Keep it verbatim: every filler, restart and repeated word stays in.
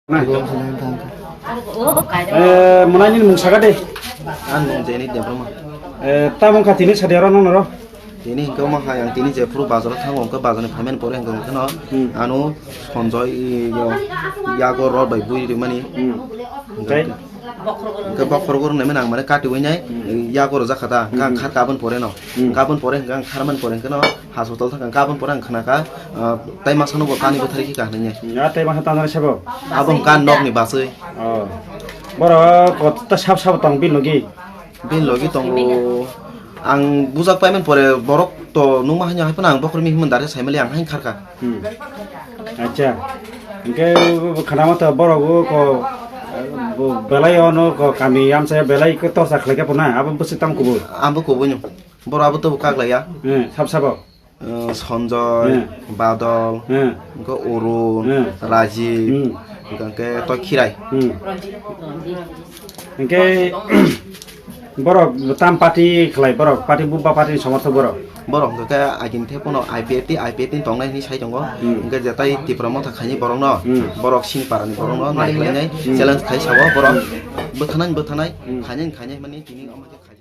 Na. Eh, mwnai nini mung saka de. Ang mung Jeni Debbarma. Eh, tamung kha tini sadi aro nong noro. Tini hingke omo hai ang tini jephuru bazaro thango, hingke bazarni phaimani pore hingke hingke no Hmm. ano Sanjoy, i, yo, yago rod bai bui rimani. Hmm. Hingke Tei? Hingke bokhorok rok naimani ang mane katiwi nai, Hmm. yago rojak kha ta, hingke ang Hmm. kharka aboni pore no. Hmm. Hingke aboni pore hingke ang kharmani pore hingke no. Hospital thangkha, hingke aboni pore ang khnakha, ah, tei masa no bo kani bwthari khe kahnainai. Ya, tei masa tanjani sabo? Abo hingkha nokni baswi. Oh. Borok kota sab sabo tong bini logi? Bini logi tongo. Ang bujak paimani pore borok to nungma haino hai phano ang bokhorok mi himon dare saimali ang haino kharkha. Hmm. Acha. Hingke khana mata borok o ko, bo belai ono ko kami amsa belai ko torsa khlai khe pona abo bwswk tamo kubui? Ang bo kubui no. Borok abo to kaglaiya. Eh, sab sabo. Eh, Sanjoy, Hmm. Badol, Hmm. hingke Arun, Hmm. Rajiv, Hmm. hingke to Khirai. Hmm. Hingke borok tam party khlai borok, party bubba party ni somorthok borok. Borok hingke agini the pono I P F T, I P F T ni tongnai hinwi sai tongo. Hmm. Hingke jetai Tipra Motha khaini borok no, Hmm. borok Singpara ni borok no nai khlainai Hmm. challenge khai sao borok bwthanai bwthanai Hmm. khainai khainai mani tini omo khe khai.